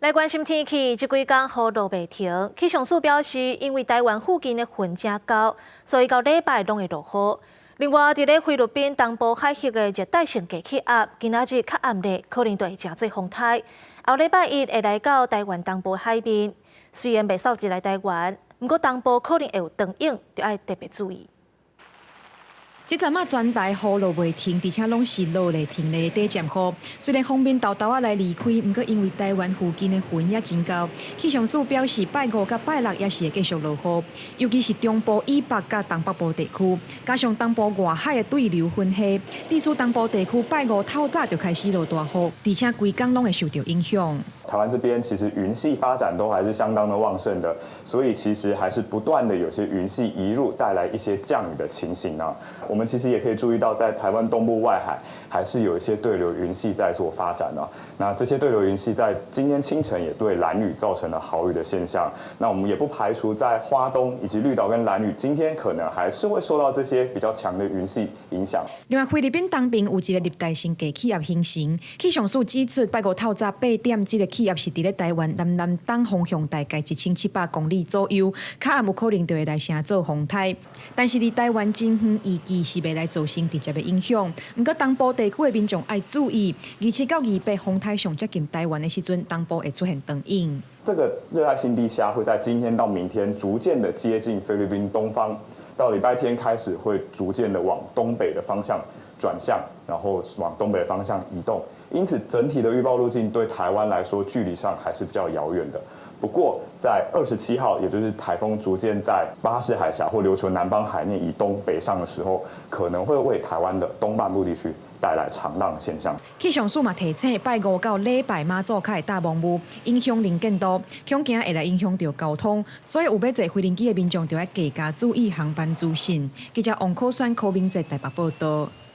來關心天氣，這幾工雨落袂停。氣象署表示，因為台灣附近的雲誠厚，所以到禮拜攏會落雨。另外，佇咧菲律賓東部海域的熱帶性低氣壓，今仔日較暗咧，可能就會成做風颱。後禮拜一會來到台灣東部海面，雖然袂掃入來台灣，毋過東部可能會有長湧，著愛特別注意。這陣仔全台雨落袂停，而且攏是落咧停咧短暫雨。雖然鋒面沓沓仔來離開，毋過因為台灣附近的雲也真厚，氣象署表示拜五佮拜六也是會繼續落雨，尤其是中部以北佮東北部地區，加上東部外海的對流雲系，致使東部地區拜五透早就開始落大雨，而且規工攏會受著影響。台灣這邊其實雲系發展都還是相當的旺盛的，所以其實還是不斷的有些雲系移入，帶來一些降雨的情形呢。我們其實也可以注意到，在台灣東部外海還是有一些對流雲系在做發展呢。那這些對流雲系在今天清晨也對蘭嶼造成了豪雨的現象。那我們也不排除在花東以及綠島跟蘭嶼，今天可能還是會受到這些比較強的雲系影響。另外，菲律賓東邊有一個熱帶性低氣壓形成，氣象署指出，拜五透早8點，這個氣壓是佇咧台灣南南東方向大概1700公里左右，較暗有可能就會來成做風颱。但是離台灣真遠，預計是袂來造成直接的影響。毋過東部地區的民眾愛注意，27到28風颱上接近台灣的時陣，東部會出現長湧。這個熱帶性低氣壓會在今天到明天逐漸的接近菲律賓東方，到禮拜天開始會逐漸的往東北的方向轉向，然後往東北方向移動。因此，整體的預報路徑對台灣來說，距離上還是比較遙遠的。不過，在27號，也就是颱風逐漸在巴士海峽或琉球南方海面以東北上的時候，可能會為台灣的東半部地區帶來長浪現象。氣象署嘛提醒，拜五到禮拜馬祖較會大霧霧，影響能見度，恐驚會來影響著交通，所以有欲坐飛行機的民眾就愛加加注意航班資訊。記者王可選、柯明哲台北報道。